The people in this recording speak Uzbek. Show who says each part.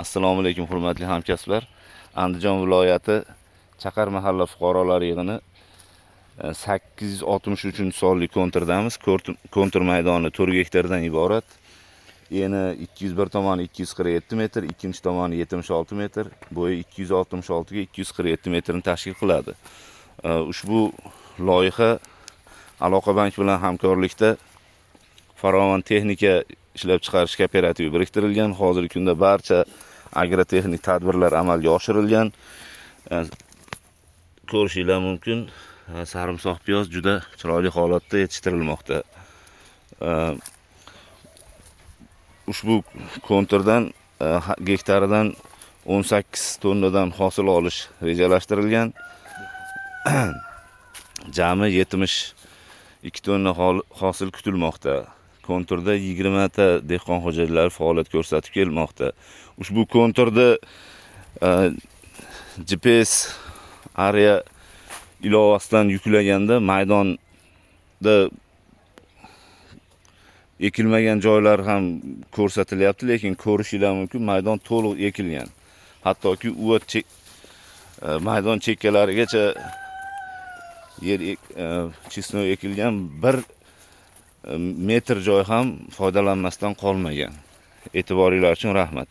Speaker 1: Assalomu alaykum, hurmatli hamkasblar. Andijon viloyati Chaqar mahalla fuqarolar yig'ini 863-sonli konturdamiz. Kontur maydoni 4 gektardan iborat. Eni 201, tomoni 247 metr, ikkinchi tomoni 76 metr, bo'yi 266 ga 247 metrni tashkil qiladi. Ushbu loyiha Aloqa bank bilan hamkorlikda Farovon texnika ishlab chiqarish kooperativi biriktirilgan. Hozirgi kunda barcha agrotexnik tadbirlar amalga oshirilgan. Ko'rishinglar mumkin, sarimsoq piyoz juda chiroyli holatda yetishtirilmoqda. Ushbu konturdan gektaridan 18 tonnadan hosil olish rejalashtirilgan. Jami 72 tonna hosil kutilmoqda. Konturda 20 ta dehqon xo'jaliklari faoliyat ko'rsatib kelmoqda. Ushbu konturda GPS area ilovasidan yuklaganda maydonda ekilmagan joylar ham ko'rsatilyapti, lekin ko'rishinglar mumkin, maydon to'liq ekilgan. Hattoki uva maydon chekkalarigacha yer честной ekilgan, bir metr joy ham foydalanmasdan qolmagan. E'tiboringlar uchun rahmat.